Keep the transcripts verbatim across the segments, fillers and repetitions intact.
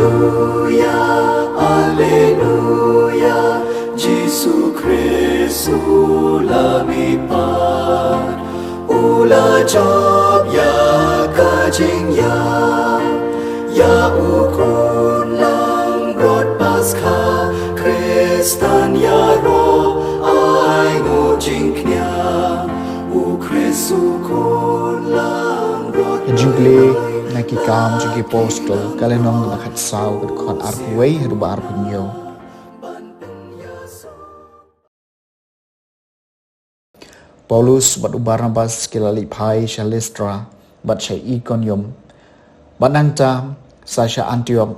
Alleluia, Alleluia, Jisu Khrist u la mihpat, u la jop ïa ka jingïap, ïa u khun langbrot Paskha, Khristan ïaroh ai nguh jingkñia, u Khrist u khun langbrot. Ka jingpule na Ki Kam jong ki Apostol, ka lynnong ba khatsaw, ka dkhot arphew wei haduh ba arphew hynñiew. Paulus bad u Barnabas ki la leit phai sha Listra bad sha Ikonium, bad nangta sa sha Antiok.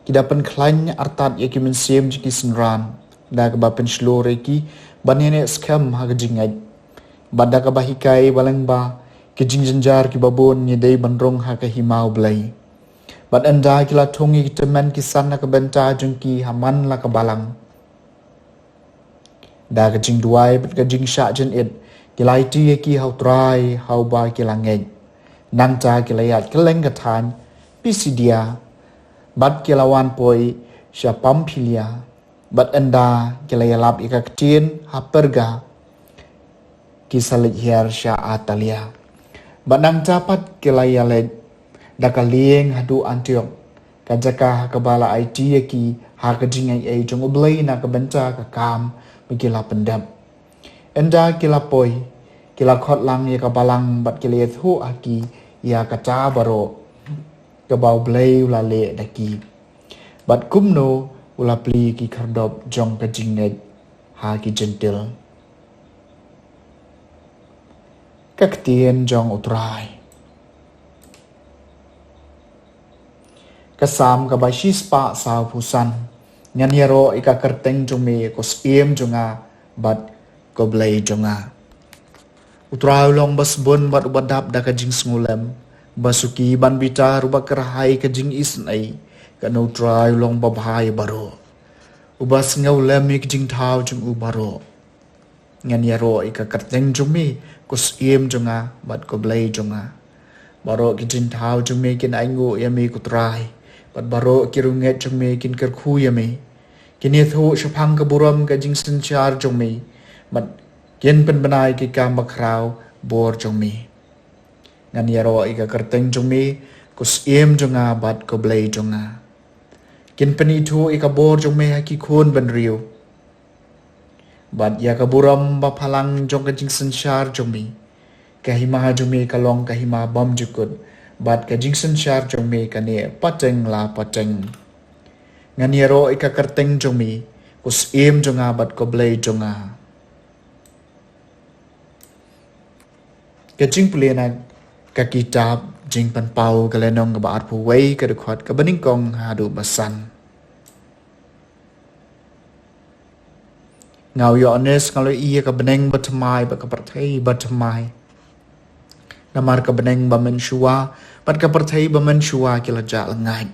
Ki da pynkhlaiñ artat ïa ki mynsiem jong ki synran, da kaba pynshlur ïa ki ban ïaineh skhem ha ka jingngeit, bad da kaba hikai ba lyngba ki jingjynjar kiba bun ngi dei ban rung ha ka hima U Blei. Bad ynda ki la thung ïa ki tymmen ki san na ka bynta jong ki ha man la ka balang, da ka jingduwai bad ka jingshah jynit ki la aiti ïa ki ha U Trai ha uba ki la ngeit. Nangta ki la ïaid kylleng ka thaiñ Pisidia, bad ki la wan poi sha Pamphilia, bad ynda ki la ïalap ïa ka ktien ha Perga, ki sa leit hiar sha Atalia. Bad nangta pat ki la ïaleit da ka lieng haduh Antiok, ka jaka ha kaba la aiti ïa ki ha ka jingaiei jong U Blei na ka bynta ka kam ba ki la pyndep. Ynda ki la poi, ki la khot lang ïa ka balang bad ki la ïathuh ha ki ïa kata baroh kaba U Blei u la leh da ki, bad kumno u la plie ki khyrdop jong ka jingngeit ha ki Jentil. Ka ktien jong U Trai. Ka Salm kaba shispah sawphew san. Ngan ïaroh ïa ka kyrteng jong me, ko Syiem jong nga bad ko Blei jong nga. U Trai u long ba sbun bad uba dap da ka jingsngewlem, ba suki ban bitar, uba kyrhai ka jingisynei. Katno U Trai u long babha ïa baroh, uba sngewlem ïa ka jingthaw jong u baroh. Ngan ïaroh ïa ka kyrteng jong me, ko Syiem jong nga bad ko Blei jong nga. Baroh ki jingthaw jong me kin ainguh ïa me, ko Trai, bad baroh ki riewngeit jong me kin kyrkhu ïa me. Kin ïathuh shaphang ka burom ka jingsynshar jong me, bad kin pynbna ïa ki kam bakhraw bor jong me. Ngan ïaroh ïa ka kyrteng jong me, ko Syiem jong nga bad ko Blei jong nga. Kin pynithuh ïa ka bor jong me ha ki khun bynriew, bad ïa ka burom baphalang jong ka jingsynshar jong me. Ka hima jong me ka long ka hima bymjukut, bad ka jingsynshar jong me ka neh pateng la pateng. Ngan ïaroh ïa ka kyrteng jong me, ko Syiem jong nga bad ko Blei jong nga. Ka jingpule na ka kitab Jingpynpaw, ka lynnong kaba arphew wei, ka dkhot kaba nyngkong haduh ba san. Nga, u Ïoannis, nga la ïohi ïa ka bneng bathymmai bad ka pyrthei bathymmai. Namar ka bneng ba mynshuwa bad ka pyrthei ba mynshuwa ki la jah lyngngait,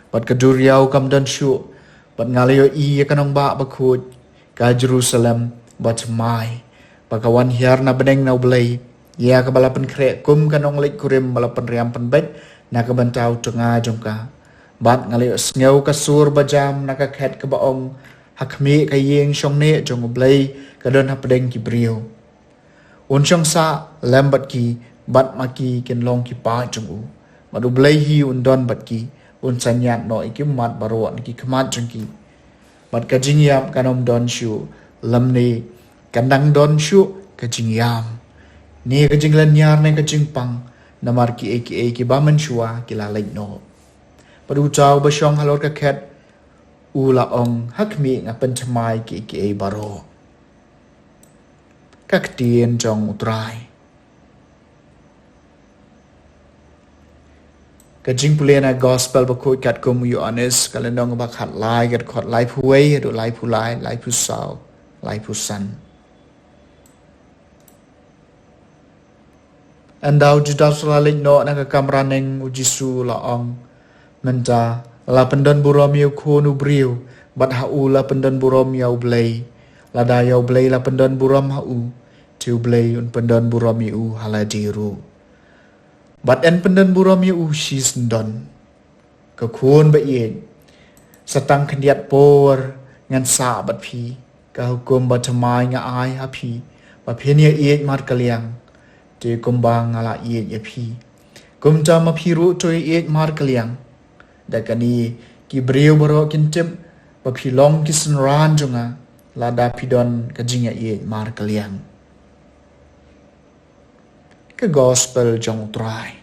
bad ka duriaw kam don shuh. Bad nga la ïohi ïa ka nongbah bakhuid, ka Jerusalem bathymmai, ba ka wan hiar na bneng na U Blei, ïa kaba la pynkhreh kum ka nongleit kurim ba la pynriam pynbeit na ka bynta u tnga jong ka. Bad nga la ïohsngew ka sur bajam na ka khet kaba ong, ha khmih ka ïing shongneh jong U Blei ka don hapdeng ki briew. Un shong sah lem bad ki, bad ma ki kin long ki paid jong u. Bad U Blei hi un don bad ki, un synñiat noh ïa ki ummat baroh na ki khmat jong ki. Bad ka jingïap kan ym don shuh, lymne kan dang don shuh ka jingïam, ne ka jinglynñiar ne ka jingpang, namar kiei kiei kiba mynshuwa ki la leit noh. Bad uta uba shong halor ka khet u la ong, ha khmih nga pynthymmai kiei kiei baroh. Ka ktien jong U Trai. Ka jingpule na Gospel bakhuid katkum u Ïoannis, ka lynnong ba khatlai, ka dkhot laiphew wei haduh laiphew lai, laiphew saw, laiphew san. Ynda u Judas u la leit noh na ka kamra neng, u Jisu u la ong, mynta la pyndon burom ïa u Khun u briew, bad ha u la pyndon burom ïa U Blei. Lada ïa U Blei la pyndon burom ha u, te U Blei un pyndon burom ïa u ha lade ruh, bad yn pyndon burom ïa u shisyndon. Ko Khun ba ïeit, Sa tang khyndiat por ngan sah bad phi, ka hukum bathymmai nga ai ha phi, ba phin ïaieit markylliang, te kumba nga la ïeit ïa phi. Kumta ma phi ruh to ïaieit markylliang. Da kane, ki briew baroh kin tip ba phi long ki synran jong nga, lada phi don ka jingïaieit markylliang. Ka Gospel jong U Trai.